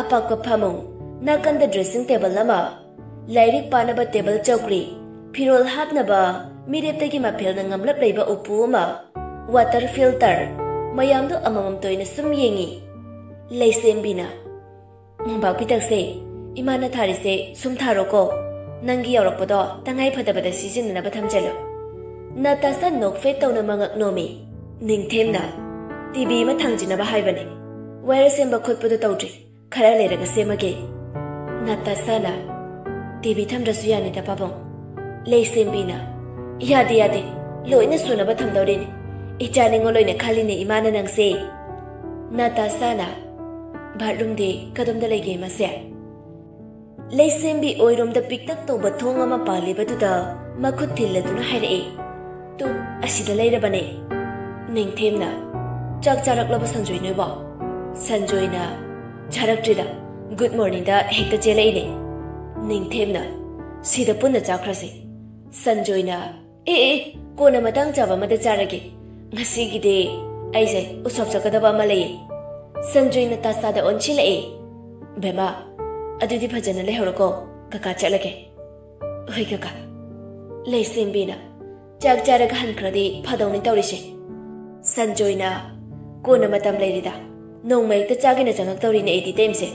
ꯑꯄꯥꯛꯄ ꯐꯃꯨꯡ, ꯅꯥꯀꯟꯗ ꯗ꯭ꯔꯦꯁꯤꯡ ꯇꯦꯕꯜ ꯑꯃ, ꯂꯥꯏꯔꯤꯛ ꯄꯥꯅꯕ ꯇꯦꯕꯜ ꯆꯧꯀ꯭ꯔꯤ, ꯐꯤꯔꯣꯜ ꯍꯥꯞꯅꯕ ꯃꯤꯔꯦꯞꯇꯒꯤ ꯃꯐꯦꯜꯅ ꯉꯝꯂꯞ ꯂꯩꯕ ꯎꯄꯨ ꯑꯃ, ꯋꯥꯇꯔ ꯐꯤꯜꯇꯔ, ꯃꯌꯥꯝꯗꯨ ꯑꯃꯃꯝ ꯇꯣꯏꯅ ꯁꯨꯝ ꯌꯦꯡꯉꯤ꯫ ꯂꯩꯁꯦꯝꯕꯤꯅ, "ꯃꯣꯝꯄꯥꯛ ꯐꯤꯗꯛꯁꯦ ꯏꯃꯥꯅ ꯊꯥꯔꯤꯁꯦ ꯁꯨꯝ ꯊꯥꯔꯣꯀꯣ꯫ ꯅꯪꯒꯤ ꯌꯥꯎꯔꯛꯄꯗꯣ ꯇꯉꯥꯏ ꯐꯗꯕꯗ ꯁꯤꯖꯤꯟꯅꯅꯕ ꯊꯝꯖꯜꯂꯨ꯫" ꯅꯥꯇꯥꯁꯥ ꯅꯣꯛꯐꯦꯠ ꯇꯧꯅ ꯃꯉꯛ ꯅꯣꯝꯃꯤ꯫ ꯅꯤꯡꯊꯦꯝꯅ, "ꯇꯤꯚꯤ ꯑꯃ ꯊꯥꯡꯖꯤꯟꯅꯕ ꯍꯥꯏꯕꯅꯦ꯫ ꯋꯥꯌꯔ ꯁꯦꯝꯕ ꯈꯣꯠꯄꯗꯣ ꯇꯧꯗ꯭ꯔꯤ꯫ ꯈꯔ ꯂꯩꯔꯒ ꯁꯦꯝꯃꯒꯦ꯫" ꯅꯥꯇꯥꯁꯥꯅ, "ꯇꯤꯚꯤ ꯊꯝꯗ꯭ꯔꯁꯨ ꯌꯥꯅꯤꯗ, ꯄꯥꯕꯨꯡ꯫" ꯂꯩꯁꯦꯝꯕꯤꯅ, "ꯌꯥꯗꯦ, ꯌꯥꯗꯦ꯫ ꯂꯣꯏꯅ ꯁꯨꯅꯕ ꯊꯝꯗꯧꯔꯤꯅꯤ꯫ ꯏꯆꯥ ꯅꯤꯉꯣꯜ ꯑꯣꯏꯅ ꯈꯜꯂꯤꯅꯦ ꯏꯃꯥꯅ ꯅꯪꯁꯦ꯫" ꯅꯥꯇꯥꯁꯥꯅ, "ꯕꯥꯠꯔꯨꯝꯗꯤ ꯀꯗꯣꯝꯗ ꯂꯩꯒꯦ, ꯃꯁꯦ?" ꯂꯩꯁꯦꯝꯕꯤ ꯑꯣꯏꯔꯣꯝꯗ ꯄꯤꯛꯇꯛ ꯇꯧꯕ ꯊꯣꯡ ꯑꯃ ꯄꯥꯜꯂꯤꯕꯗꯨꯗ ꯃꯈꯨꯠ ꯊꯤꯜꯂꯗꯨꯅ ꯍꯥꯏꯔꯛꯏ꯫ "ꯇꯨ, ꯑꯁꯤꯗ ꯂꯩꯔꯕꯅꯦ꯫" ꯅꯤꯡꯊꯦꯝꯅ, "ꯆꯥꯛ ꯆꯥꯔꯛꯂꯕ ꯁꯟꯖꯣꯏ ꯅꯣꯏꯕꯣ?" ꯁꯟꯖꯣꯏꯅ, "ꯆꯥꯔꯛꯇ꯭ꯔꯤꯗ, ꯒꯨꯗ ꯃꯣꯔꯅꯤꯡꯗ ꯍꯦꯛꯇ ꯆꯦꯜꯂꯛꯏꯅꯦ꯫" ꯅꯤꯡꯊꯦꯝꯅ, "ꯁꯤꯗ ꯄꯨꯟꯅ ꯆꯥꯈ꯭ꯔꯁꯤ꯫" ꯁꯟꯖꯣꯏꯅ, "ꯑꯦ, ꯑꯦ, ꯀꯣꯟꯅ ꯃꯇꯥꯡ ꯆꯥꯕ ꯑꯃꯗ ꯆꯥꯔꯒꯦ꯫ ꯉꯁꯤꯒꯤꯗꯤ ꯑꯩꯁꯦ ꯎꯁꯣꯞ ꯆꯠꯀꯗꯕ ꯑꯃ ꯂꯩꯌꯦ꯫" ꯁꯟꯖꯣꯏꯅ ꯇꯥꯁꯥꯗ ꯑꯣꯟꯁꯤꯜꯂꯛꯑꯦ꯫ "ꯕꯦꯝꯃ, ꯑꯗꯨꯗꯤ ꯐꯖꯅ ꯂꯩꯍꯧꯔꯣꯀꯣ, ꯀꯀꯥ ꯆꯠꯂꯒꯦ꯫" "ꯍꯣꯏ ꯀꯀꯥ꯫" ꯂꯩꯁꯦꯝꯕꯤꯅ, "ꯆꯥꯛ ꯆꯥꯔꯒ ꯍꯟꯈ꯭ꯔꯗꯤ ꯐꯗꯧꯅꯤ ꯇꯧꯔꯤꯁꯦ꯫" ꯁꯟꯖꯣꯏꯅ, "ꯀꯣꯟꯅ ꯃꯇꯝ ꯂꯩꯔꯤꯗ, ꯅꯣꯡꯃ ꯍꯦꯛꯇ ꯆꯥꯒꯦꯅ ꯆꯪꯉꯛꯇꯧꯔꯤꯅꯦ ꯑꯩꯗꯤ, ꯏꯇꯩꯃꯁꯦ꯫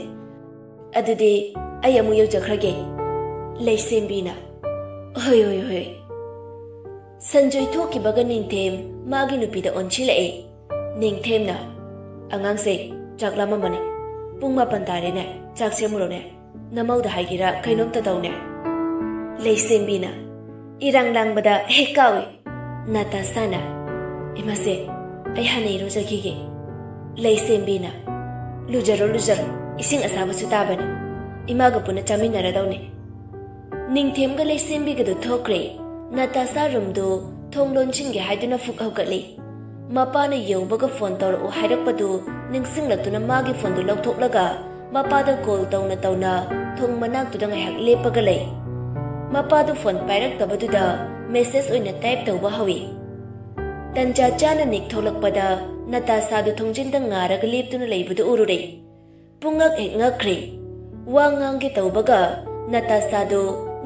ꯑꯗꯨꯗꯤ ꯑꯩ ꯑꯃꯨꯛ ꯌꯧꯖꯈ꯭ꯔꯒꯦ꯫ ꯂꯩꯁꯦꯝꯕꯤꯅ, "ꯍꯣꯏ, ꯍꯣꯏ, ꯍꯣꯏ"꯫ ꯁꯟꯖꯣꯏ ꯊꯣꯛꯈꯤꯕꯒ ꯅꯤꯡꯊꯦꯝ ꯃꯥꯒꯤ ꯅꯨꯄꯤꯗ ꯑꯣꯟꯁꯤꯜꯂꯛꯑꯦ꯫ ꯅꯤꯡꯊꯦꯝꯅ, "ꯑꯉꯥꯡꯁꯦ, ꯆꯥꯛ ꯂꯥꯝꯃꯝꯃꯅꯤ꯫ ꯄꯨꯡ ꯃꯥꯄꯟ ꯇꯥꯔꯦꯅꯦ, ꯆꯥꯛ ꯁꯦꯝꯃꯨꯔꯣꯅꯦ꯫ ꯅꯃꯧꯗ ꯍꯥꯏꯒꯦꯔꯥ ꯀꯩꯅꯣꯝꯇ ꯇꯧꯅꯦ"꯫ ꯂꯩꯁꯦꯝꯕꯤꯅ, ꯏꯔꯥꯡ ꯂꯥꯡꯕꯗ ꯍꯦꯛ ꯀꯥꯎꯏ꯫ ꯅꯥꯇꯥꯁꯥꯅ, "ꯏꯃꯥꯁꯦ, ꯑꯩ ꯍꯥꯟꯅ ꯏꯔꯨꯖꯈꯤꯒꯦ"꯫ ꯂꯩꯁꯦꯝꯕꯤꯅ, "ꯂꯨꯖꯔꯣ, ꯂꯨꯖꯔꯣ, ꯏꯁꯤꯡ ꯑꯁꯥꯕꯁꯨ ꯇꯥꯕꯅꯤ꯫ ꯏꯃꯥꯒ ꯄꯨꯟꯅ ꯆꯥꯃꯤꯟꯅꯔꯗꯧꯅꯤ"꯫ ꯅꯤꯡꯊꯦꯝꯒ ꯂꯩꯁꯦꯝꯕꯤꯒꯗꯨ ꯊꯣꯛꯈ꯭ꯔꯦ꯫ ꯅꯥꯇꯥꯁꯥ ꯔꯨꯝꯗꯨ ꯊꯣꯡ ꯂꯣꯟꯁꯤꯟꯒꯦ ꯍꯥꯏꯗꯨꯅ ꯐꯨꯛ ꯍꯧꯒꯠꯂꯤ꯫ ꯃꯄꯥꯅ ꯌꯧꯕꯒ ꯐꯣꯟ ꯇꯧꯔꯛꯎ ꯍꯥꯏꯔꯛꯄꯗꯨ ꯅꯤꯡꯁꯤꯡꯂꯛꯇꯨꯅ ꯃꯥꯒꯤ ꯐꯣꯟꯗꯨ ꯂꯧꯊꯣꯛꯂꯒ ꯃꯄꯥꯗ ꯀꯣꯜ ꯇꯧꯅ ꯇꯧꯅ ꯊꯣꯡ ꯃꯅꯥꯛꯇꯨꯗ ꯉꯥꯏꯍꯥꯛ ꯂꯦꯞꯄꯒ ꯂꯩ꯫ ꯃꯄꯥꯗꯨ ꯐꯣꯟ ꯄꯥꯏꯔꯛꯇꯕꯗꯨꯗ ꯃꯦꯁꯦꯖ ꯑꯣꯏꯅ ꯇꯥꯏꯞ ꯇꯧꯕ ꯍꯧꯏ꯫ ꯇꯟꯖꯥ ꯆꯥꯅ ꯅꯤꯛ ꯊꯣꯛꯂꯛꯄꯗ ꯅꯇꯥꯁꯥꯗꯨ ꯊꯣꯡꯖꯤꯟꯗ ꯉꯥꯔꯒ ꯂꯦꯞꯇꯨꯅ ꯂꯩꯕꯗꯨ ꯎꯔꯨꯔꯦ꯫ ꯄꯨꯡꯉꯛ ꯍꯦꯛ ꯉꯛꯈ꯭ꯔꯦ꯫ ꯋꯥ ꯉꯥꯡꯒꯦ ꯇꯧꯕꯒ ꯅꯇꯥꯁꯥꯗꯨ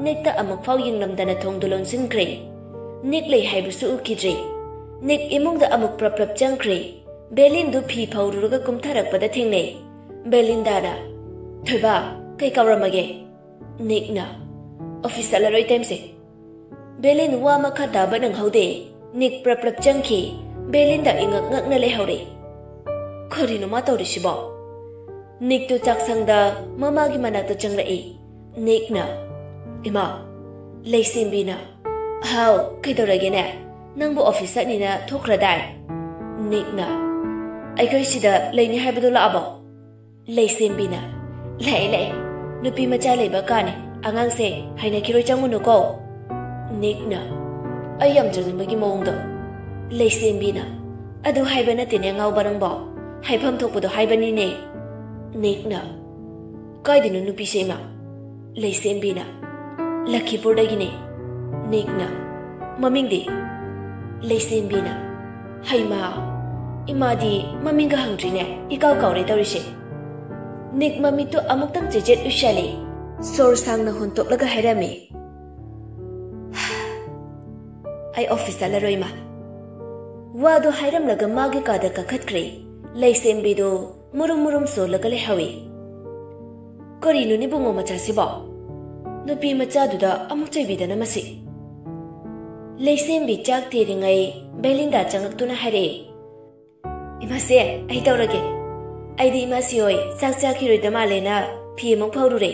ꯅꯤꯛꯇ ꯑꯃꯨꯛ ꯐꯥꯎ ꯌꯦꯡꯂꯝꯗꯅ ꯊꯣꯡꯗꯨ ꯂꯣꯟꯁꯤꯟꯈ꯭ꯔꯦ꯫ ꯅꯤꯛ ꯂꯩ ꯍꯥꯏꯕꯁꯨ ꯎꯈꯤꯗ꯭ꯔꯦ꯫ ꯅꯤꯛ ꯏꯃꯨꯡꯗ ꯑꯃꯨꯛ ꯄ꯭ꯔꯞ ꯄ꯭ꯔꯞ ꯆꯪꯈ꯭ꯔꯦ꯫ ꯕꯦꯂꯤꯟꯗꯨ ꯐꯤ ꯐꯧꯔꯨꯔꯒ ꯀꯨꯝꯊꯔꯛꯄꯗ ꯊꯦꯡꯅꯩ꯫ ꯕꯦꯂꯤꯟꯗꯥꯅ, "ꯊꯣꯏꯕ, ꯀꯩ ꯀꯥꯎꯔꯝꯃꯒꯦ?" ꯅꯤꯛꯅ, "ꯑꯣꯐꯤꯁ ꯆꯠꯂꯔꯣꯏ ꯇꯦꯝꯁꯦ"꯫ ꯕꯦꯂꯤꯟ ꯋꯥ ꯃꯈꯥ ꯇꯥꯕ ꯅꯪꯍꯧꯗꯦ꯫ ꯅꯤꯛ ꯄ꯭ꯔꯞ ꯄ꯭ꯔꯞ ꯆꯪꯈꯤ꯫ ꯕꯦꯂꯤꯟꯗ ꯏꯉꯛ ꯉꯛꯅ ꯂꯩꯍꯧꯔꯦ꯫ ꯀꯔꯤꯅꯣ ꯃꯥ ꯇꯧꯔꯤꯁꯤꯕꯣ? ꯅꯤꯛꯇꯨ ꯆꯥꯛꯁꯪꯗ ꯃꯃꯥꯒꯤ ꯃꯅꯥꯛꯇ ꯆꯪꯂꯛꯏ꯫ ꯅꯤꯛꯅ, "ꯏꯃꯥ"꯫ ꯂꯩꯁꯦꯝꯕꯤꯅ, "ꯍꯥꯎ, ꯀꯩꯗꯧꯔꯒꯦꯅꯦ? ꯅꯪꯕꯨ ꯑꯣꯐꯤꯁ ꯆꯠꯅꯤꯅ ꯊꯣꯛꯈ꯭ꯔꯗꯥꯏ?" ꯅꯤꯛꯅ, "ꯑꯩꯈꯣꯏ ꯁꯤꯗ ꯂꯩꯅꯤ ꯍꯥꯏꯕꯗꯨ ꯂꯥꯛꯑꯕꯣ?" ꯂꯩꯁꯦꯝꯕꯤꯅ, "ꯂꯥꯛꯑꯦ, ꯂꯥꯛꯑꯦ꯫ ꯅꯨꯄꯤ ꯃꯆꯥ ꯂꯩꯕ ꯀꯥꯅꯦ꯫ ꯑꯉꯥꯡꯁꯦ, ꯍꯩꯅꯈꯤꯔꯣꯏ, ꯆꯪꯉꯨꯅꯨꯀꯣ"꯫ ꯅꯤꯛꯅ, "ꯑꯩ ꯌꯥꯝ ꯆꯪꯅꯤꯡꯕꯒꯤ ꯃꯑꯣꯡꯗꯣ"꯫ ꯂꯩꯁꯦꯝꯕꯤꯅ, "ꯑꯗꯨ ꯍꯥꯏꯕ ꯅꯠꯇꯦꯅꯦ, ꯑꯉꯥꯎꯕ ꯅꯪꯕꯣ꯫ ꯍꯥꯏꯐꯝ ꯊꯣꯛꯄꯗꯣ ꯍꯥꯏꯕꯅꯤꯅꯦ"꯫ ꯅꯤꯛꯅ, "ꯀꯥꯏꯗꯅꯣ ꯅꯨꯄꯤꯁꯦ, ꯏꯃꯥ?" ꯂꯩꯁꯦꯝꯕꯤꯅ, "ꯂꯈꯤꯄꯨꯔꯗꯒꯤꯅꯦ"꯫ ꯅꯤꯛꯅ, "ꯃꯃꯤꯡꯗꯤ?" ꯂꯩꯁꯦꯝꯕꯤꯅ, "ꯍꯩꯃꯥ, ꯏꯃꯥꯗꯤ ꯃꯃꯤꯡꯒ ꯍꯪꯗ꯭ꯔꯤꯅꯦ, ꯏꯀꯥꯎ ꯀꯥꯎꯔꯦ ꯇꯧꯔꯤꯁꯦ"꯫ ꯅꯤꯛ ꯃꯃꯤꯠꯇꯨ ꯑꯃꯨꯛꯇꯪ ꯆꯦꯆꯦꯠ ꯎꯏꯁꯜꯂꯤ꯫ ꯁꯣꯔ ꯁꯥꯡꯅ ꯍꯣꯟꯇꯣꯛꯂꯒ ꯍꯥꯏꯔꯝꯃꯤ, "ꯑꯩ ꯑꯣꯐꯤꯁ ꯆꯠꯂꯔꯣꯏ, ꯏꯃꯥ"꯫ ꯋꯥꯗꯨ ꯍꯥꯏꯔꯝꯂꯒ ꯃꯥꯒꯤ ꯀꯥꯗ ꯀꯥꯈꯠꯈ꯭ꯔꯦ꯫ ꯂꯩꯁꯦꯝꯕꯤꯗꯨ ꯃꯨꯔꯨꯝ ꯃꯨꯔꯨꯝ ꯆꯣꯜꯂꯒ ꯂꯩꯍꯧꯏ꯫ ꯀꯔꯤꯅꯣꯅꯦ ꯕꯨꯡꯉꯣ ꯃꯆꯥꯁꯤꯕꯣ? ꯅꯨꯄꯤ ꯃꯆꯥꯗꯨꯗ ꯑꯃꯨꯛ ꯆꯩꯕꯤꯗꯅ ꯃꯁꯤ꯫ ꯂꯩꯁꯦꯝꯕꯤ ꯆꯥꯛ ꯊꯤꯔꯤꯉꯩ ꯕꯦꯂꯤꯟꯗꯥ ꯆꯪꯉꯛꯇꯨꯅ ꯍꯥꯏꯔꯛꯑꯦ, "ꯏꯃꯥꯁꯦ, ꯑꯩ ꯇꯧꯔꯒꯦ꯫ ꯑꯩꯗꯤ ꯏꯃꯥꯁꯤ ꯍꯣꯏ ꯆꯥꯛ ꯆꯥꯈꯤꯔꯣꯏꯗ ꯃꯥꯜꯂꯦꯅ ꯐꯤ ꯑꯃꯨꯛ ꯐꯧꯔꯨꯔꯦ꯫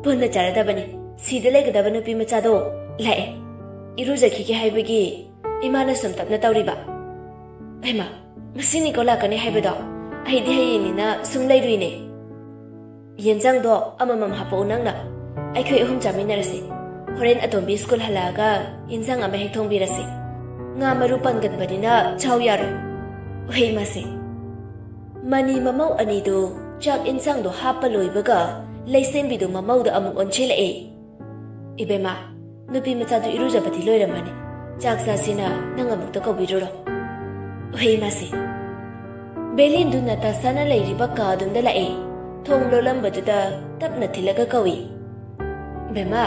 ꯄꯨꯟꯅ ꯆꯥꯔꯗꯕꯅꯤ꯫ ꯁꯤꯗ ꯂꯩꯒꯗꯕ ꯅꯨꯄꯤ ꯃꯆꯥꯗꯣ ꯂꯥꯛꯑꯦ꯫ ꯏꯔꯨꯖꯈꯤꯒꯦ ꯍꯥꯏꯕꯒꯤ ꯏꯃꯥꯅ ꯁꯨꯝ ꯇꯞꯅ ꯇꯧꯔꯤꯕ꯫ ꯍꯩꯃꯥ, ꯉꯁꯤꯅꯤꯀꯣ ꯂꯥꯛꯀꯅꯤ ꯍꯥꯏꯕꯗꯣ? ꯑꯩꯗꯤ ꯍꯌꯦꯡꯅꯤꯅ ꯁꯨꯝ ꯂꯩꯔꯨꯏꯅꯦ꯫ ꯌꯦꯟꯖꯥꯡꯗꯣ ꯑꯃꯃꯝ ꯍꯥꯞꯄꯛꯎ ꯅꯪꯅ꯫ ꯑꯩꯈꯣꯏ ꯑꯍꯨꯝ ꯆꯥꯃꯤꯟꯅꯔꯁꯤ꯫ ꯍꯣꯔꯦꯟ ꯑꯇꯣꯝꯕꯤ ꯁ꯭ꯀꯨꯜ ꯍꯜꯂꯛꯑꯒ ꯌꯦꯟꯖꯥꯡ ꯑꯃ ꯍꯦꯛ ꯊꯣꯡꯕꯤꯔꯁꯤ꯫ ꯉꯥ ꯃꯔꯨ ꯄꯟꯒꯟꯕꯅꯤꯅ ꯆꯥꯎ ꯌꯥꯔꯣꯏ꯫" ꯍꯣꯏ ꯏꯃꯥꯁꯦ꯫ ꯃꯅꯤ ꯃꯃꯧ ꯑꯅꯤꯗꯨ ꯆꯥꯛ ꯌꯦꯟꯖꯥꯡꯗꯣ ꯍꯥꯞꯄ ꯂꯣꯏꯕꯒ ꯂꯩꯁꯦꯝꯕꯤꯗꯨ ꯃꯃꯧꯗ ꯑꯃꯨꯛ ꯑꯣꯟꯁꯤꯜꯂꯛꯑꯦ꯫ "ꯏꯕꯦꯝꯃ, ꯅꯨꯄꯤ ꯃꯆꯥꯗꯨ ꯏꯔꯨꯖꯕꯗꯤ ꯂꯣꯏꯔꯝꯃꯅꯤ꯫ ꯆꯥꯛ ꯆꯥꯁꯤꯅ ꯅꯪ ꯑꯃꯨꯛꯇ ꯀꯧꯕꯤꯔꯨꯔꯣ꯫" "ꯍꯣꯏ ꯏꯃꯥꯁꯦ꯫" ꯕꯦꯂꯤꯟꯗꯨ ꯅꯇꯥꯁꯥꯅ ꯂꯩꯔꯤꯕ ꯀꯥꯗꯨꯝꯗ ꯂꯥꯛꯑꯦ꯫ ꯊꯣꯡ ꯂꯣꯜꯂꯝꯕꯗꯨꯗ ꯇꯞꯅ ꯊꯤꯜꯂꯒ ꯀꯧꯏ, "ꯕꯦꯝꯃ,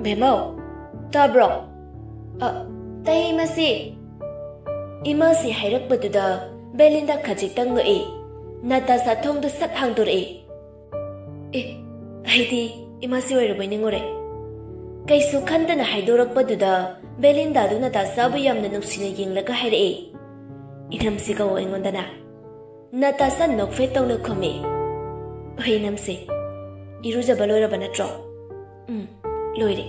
ꯕꯦꯝꯃꯧ, ꯇꯥꯕ꯭ꯔꯣ?" "ꯑ, ꯇꯥꯏ ꯏꯃꯥꯁꯦ꯫" ꯏꯃꯥꯁꯤ ꯍꯥꯏꯔꯛꯄꯗꯨꯗ ꯕꯦꯂꯤꯟꯗꯥ ꯈꯖꯤꯛꯇꯪ ꯅꯣꯛꯏ꯫ ꯅꯇꯥꯁꯥ ꯊꯣꯡꯗꯨ ꯁꯠ ꯍꯥꯡꯗꯣꯔꯛꯏ꯫ "ꯑꯦ, ꯑꯩꯗꯤ ꯏꯃꯥꯁꯤ ꯑꯣꯏꯔꯕꯣꯏ ꯅꯤꯡꯉꯨꯔꯦ꯫" ꯀꯩꯁꯨ ꯈꯟꯗꯅ ꯍꯥꯏꯗꯣꯔꯛꯄꯗꯨꯗ ꯕꯦꯂꯤꯟꯗꯥꯗꯨ ꯅꯇꯥꯁꯥꯕꯨ ꯌꯥꯝꯅ ꯅꯨꯡꯁꯤꯅ ꯌꯦꯡꯂꯒ ꯍꯥꯏꯔꯛꯏ, "ꯏꯅꯝꯁꯤ ꯀꯧ ꯑꯩꯉꯣꯟꯗꯅ꯫" ꯅꯇꯥꯁꯥ ꯅꯣꯛꯐꯦꯠ ꯇꯧꯅ ꯈꯨꯝꯃꯤ, "ꯍꯣꯏ ꯏꯅꯝꯁꯦ꯫ ꯏꯔꯨꯖꯕ ꯂꯣꯏꯔꯕ ꯅꯠꯇ꯭ꯔꯣ?" "ꯎꯝ, ꯂꯣꯏꯔꯦ꯫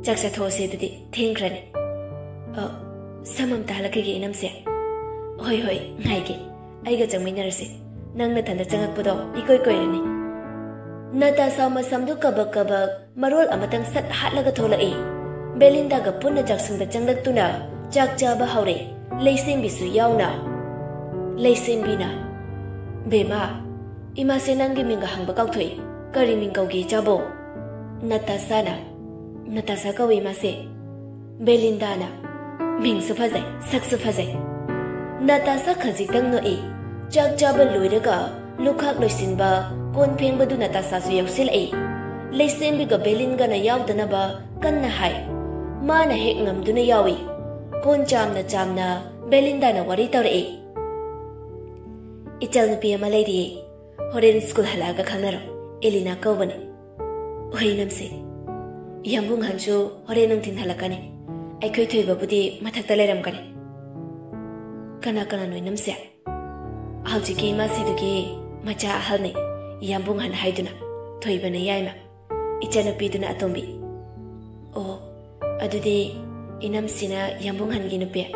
ꯆꯥꯛ ꯆꯥꯊꯣꯛꯑꯁꯦ ꯑꯗꯨꯗꯤ, ꯊꯦꯡꯈ꯭ꯔꯅꯤ꯫" "ꯑ, ꯁꯝ ꯑꯝꯇ ꯍꯜꯂꯛꯈꯤꯒꯦ ꯏꯅꯝꯁꯦ꯫" "ꯍꯣꯏ, ꯍꯣꯏ, ꯉꯥꯏꯒꯦ꯫ ꯑꯩꯒ ꯆꯪꯃꯤꯟꯅꯔꯁꯤ꯫ ꯅꯪ ꯅꯊꯟꯗ ꯆꯪꯉꯛꯄꯗꯣ ꯏꯀꯣꯏ ꯀꯣꯏꯔꯅꯤ꯫" ꯅꯇꯥꯁꯥ ꯃꯁꯝꯗꯨ ꯀꯕꯛ ꯀꯕꯛ ꯃꯔꯣꯜ ꯑꯃꯇꯪ ꯁꯠ ꯍꯥꯠꯂꯒ ꯊꯣꯛꯂꯛꯏ꯫ ꯕꯦꯂꯤꯟꯗꯥꯒ ꯄꯨꯟꯅ ꯆꯥꯛꯁꯪꯗ ꯆꯪꯂꯛꯇꯨꯅ ꯆꯥꯛ ꯆꯥꯕ ꯍꯧꯔꯦ, ꯂꯩꯁꯦꯝꯕꯤꯁꯨ ꯌꯥꯎꯅ꯫ ꯂꯩꯁꯦꯝꯕꯤꯅ, "ꯕꯦꯝꯃ, ꯏꯃꯥꯁꯦ ꯅꯪꯒꯤ ꯃꯤꯡꯒ ꯍꯪꯕ ꯀꯥꯎꯊꯣꯛꯏ꯫ ꯀꯔꯤ ꯃꯤꯡ ꯀꯧꯒꯦ ꯏꯆꯥꯕꯣ?" ꯅꯇꯥꯁꯥꯅ, "ꯅꯇꯥꯁꯥ ꯀꯧꯏ ꯏꯃꯥꯁꯦ꯫" ꯕꯦꯂꯤꯟꯗꯥꯅ, "ꯃꯤꯡꯁꯨ ꯐꯖꯩ, ꯁꯛꯁꯨ ꯐꯖꯩ꯫" ꯅꯇꯥꯁꯥ ꯈꯖꯤꯛꯇꯪ ꯅꯣꯛꯏ꯫ ꯆꯥꯛ ꯆꯥꯕ ꯂꯣꯏꯔꯒ ꯂꯨꯈꯥꯛ ꯂꯣꯏꯁꯤꯟꯕ, ꯀꯣꯟ ꯐꯦꯡꯕꯗꯨ ꯅꯇꯥꯁꯥꯁꯨ ꯌꯥꯎꯁꯤꯜꯂꯛꯏ꯫ ꯂꯩꯁꯦꯝꯕꯤꯒ ꯕꯦꯂꯤꯟꯒꯅ ꯌꯥꯎꯗꯅꯕ ꯀꯟꯅ ꯍꯥꯏ꯫ ꯃꯥꯅ ꯍꯦꯛ ꯉꯝꯗꯨꯅ ꯌꯥꯎꯏ꯫ ꯀꯣꯟ ꯆꯥꯝꯅ ꯆꯥꯝꯅ ꯕꯦꯂꯤꯟꯗꯥꯅ ꯋꯥꯔꯤ ꯇꯧꯔꯛꯏ꯫ "ꯏꯆꯜ ꯅꯨꯄꯤ ꯑꯃ ꯂꯩꯔꯤꯌꯦ꯫ ꯍꯣꯔꯦꯟ ꯁ꯭ꯀꯨꯜ ꯍꯜꯂꯛꯑꯒ ꯈꯪꯅꯔꯣ꯫ ꯑꯦꯂꯤꯅꯥ ꯀꯧꯕꯅꯦ꯫ ꯍꯣꯏ, ꯏꯅꯝꯁꯦ꯫ ꯏꯌꯥꯝꯕꯨꯡ ꯍꯟꯁꯨ ꯍꯣꯔꯦꯟ ꯅꯨꯡꯊꯤꯟ ꯍꯜꯂꯛꯀꯅꯤ꯫ ꯑꯩꯈꯣꯏ ꯊꯣꯏꯕꯕꯨꯗꯤ ꯃꯊꯛꯇ ꯂꯩꯔꯝꯒꯅꯤ꯫ ꯀꯅꯥ ꯀꯅꯥꯅꯣ ꯏꯅꯝꯁꯦ? ꯍꯧꯖꯤꯛꯀꯤ ꯏꯃꯥꯁꯤꯗꯨꯒꯤ ꯃꯆꯥ ꯑꯍꯜꯅꯦ, ꯏꯌꯥꯝꯕꯨꯡ ꯍꯟ ꯍꯥꯏꯗꯨꯅ꯫ ꯊꯣꯏꯕꯅ ꯌꯥꯏꯃ, ꯏꯆꯟꯅꯨꯄꯤꯗꯨꯅ ꯑꯇꯣꯝꯕꯤ꯫ ꯑꯣ, ꯑꯗꯨꯗꯤ ꯏꯅꯝꯁꯤꯅ ꯏꯌꯥꯝꯕꯨꯡ ꯍꯟꯒꯤ ꯅꯨꯄꯤ?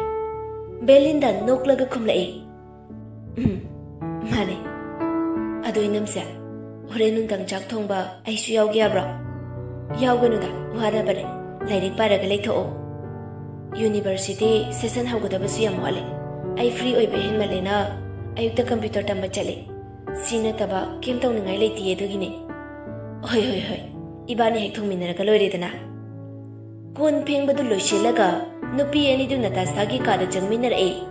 ꯕꯦꯂꯤꯟꯗ ꯅꯣꯛꯂꯒ ꯈꯨꯝꯂꯛꯏ꯫ ꯎꯝ, ꯃꯥꯅꯦ꯫ ꯑꯗꯣ ꯏꯅꯝꯁꯦ, ꯍꯣꯔꯦꯟ ꯅꯨꯡꯗꯥꯡ ꯆꯥꯛ ꯊꯣꯡꯕ ꯑꯩꯁꯨ ꯌꯥꯎꯒꯦ ꯍꯥꯏꯕ꯭ꯔꯣ? ꯌꯥꯎꯒꯅꯨꯗ, ꯋꯥꯅꯕꯅꯦ꯫ ꯂꯥꯏꯔꯤꯛ ꯄꯥꯔꯒ ꯂꯩꯊꯣꯛꯑꯣ꯫ ꯌꯨꯅꯤꯚꯔꯁꯤꯇꯤ ꯁꯦꯁꯟ ꯍꯧꯒꯗꯕꯁꯨ ꯌꯥꯝ ꯋꯥꯠꯂꯦ꯫ ꯑꯩ ꯐ꯭ꯔꯤ ꯑꯣꯏꯕ ꯍꯦꯟꯃꯜꯂꯦꯅ ꯑꯌꯨꯛꯇ ꯀꯝꯄ꯭ꯌꯨꯇꯔ ꯇꯝꯕ ꯆꯠꯂꯦ꯫ ꯁꯤ ꯅꯠꯇꯕ ꯀꯩꯝ ꯇꯧꯅꯤꯡꯉꯥꯏ ꯂꯩꯇꯤꯌꯦ, ꯑꯗꯨꯒꯤꯅꯦ꯫ ꯍꯣꯏ, ꯍꯣꯏ, ꯍꯣꯏ꯫ ꯏꯕꯥꯅꯤ ꯍꯦꯛ ꯊꯣꯡꯃꯤꯟꯅꯔꯒ ꯂꯣꯏꯔꯦꯗꯅ꯫ ꯀꯣꯟ ꯐꯦꯡꯕꯗꯨ ꯂꯣꯏꯁꯤꯜꯂꯒ ꯅꯨꯄꯤ ꯑꯅꯤꯗꯨ ꯅꯇꯥꯁꯥꯒꯤ ꯀꯥꯗ ꯆꯪꯃꯤꯟꯅꯔꯛꯑꯦ꯫